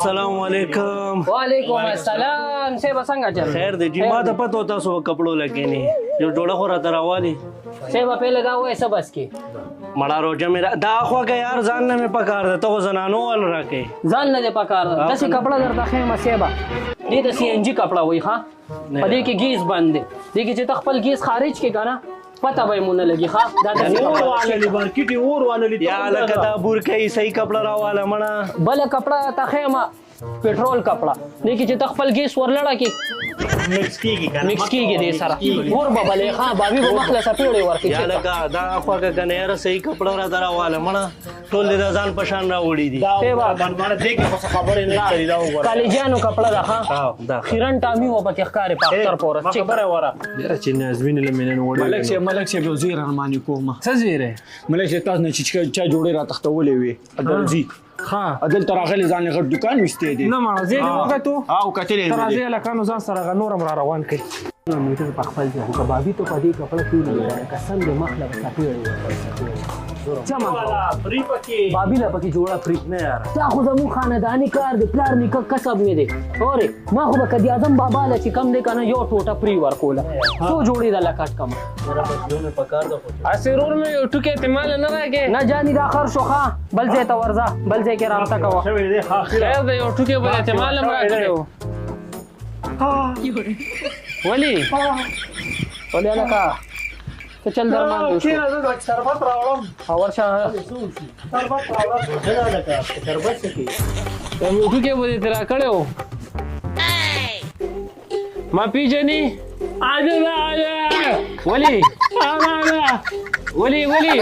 السلام علیکم. وعلیکم السلام. صاحب څنګه چل؟ خیر دی جی. ما ته پته و تاسو کپړو لګینی، یو جوړه خو راته راوالي. صاحب پهله دا وایې څه بس کې مړه روژه مې دا خوږه یار، ځان نه مې پکار ده. ته خو زنانو وال راکې. ځان نه دې پکار ده؟ داسې کپړه درته ښیم صاحبه، دې ته سی این جي کپړه وایي. ښه، په دې کې ګیس بند دی، دې کې چې ته خپل ګیس خارج کې که نه، پته به یې مو نه لګي. ښه، دا داسې اور کپړه. واللی مارکیټ اور واللی. یا لکه دا بورکه صحیح کپړه راواله مړه. بله کپړه ته ښیم، پټرول کپړه. دې کې چې ته خپل ګیس ورلړه کې مکس کیږي کنه؟ مکس کیږي دې سره اور به بلې. ښه، بابي به مخ له څپېړې ورکړي. یا لکه دا خوږه که نه یاره، صحیح کپړه راته راواله مړه. ټول دې د ځان په شان راوړي دي. دا باندې دې کې خو خبرې نه کوي، دا وګوره. کالجانو کپړه ده. ښه، دا خیرن ټامي و پکې ښکاري په اختر په ورځ. ما خبره وره یاره چې نازمین له مینن وړي. ملک صاحب، ملک صاحب، یو زیر ارماني کومه. څه زیری؟ ملک صاحب، تاسو نه چې چا جوړې را تښتولې وې درځي، ښه، دلته راغلی، ځان له غټ دکان ویستی دی. نه مړه، زه دې وکتو. او کتلې ته راځې هلکانو ځان سره هغه نور هم را روان کړي. موټر په خپل ځای خو کبابي ته په دې کپړه کې ولیدل، قسم دې مخ له به څپېړې ورکړي، څپېړې. چمن فری پکې بابي له پکې جوړه پرې. نه یاره، دا خو زموږ خانداني کار دی، پلار نیکه کسب مې دی. اورې، ما خو به کدی اعظم بابا له چې کم دی که نه، یو ټوټه پرې ورکوله، څو جوړې د لکټ کم. یاره بس یو مې پکار ده خو. هسې ورور مې یو ټوکی ته ماله نه راکې. نه جاني، دا خر شو. ښه، بل ځای ته ورځه، بل ځای کې رابطه کوه. شوی دی ښه. خیر دی، یو ټوکی به دې ته ماله هم راکړی و. ولي؟ ولې هلکه، څه چل درمان دی؟ کینه، زه د شربت راوړم. او ورشه. شربت راوړم. نه لکه شربت څه کوي؟ یو ټوکی به دې ته راکړی و. ما پیژنې؟ ولي ولي ولي؟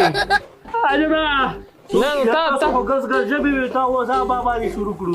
نه نو تا تاسو خو ګز ګز ژبې وي، تا اوس بابا دې شروع کړو.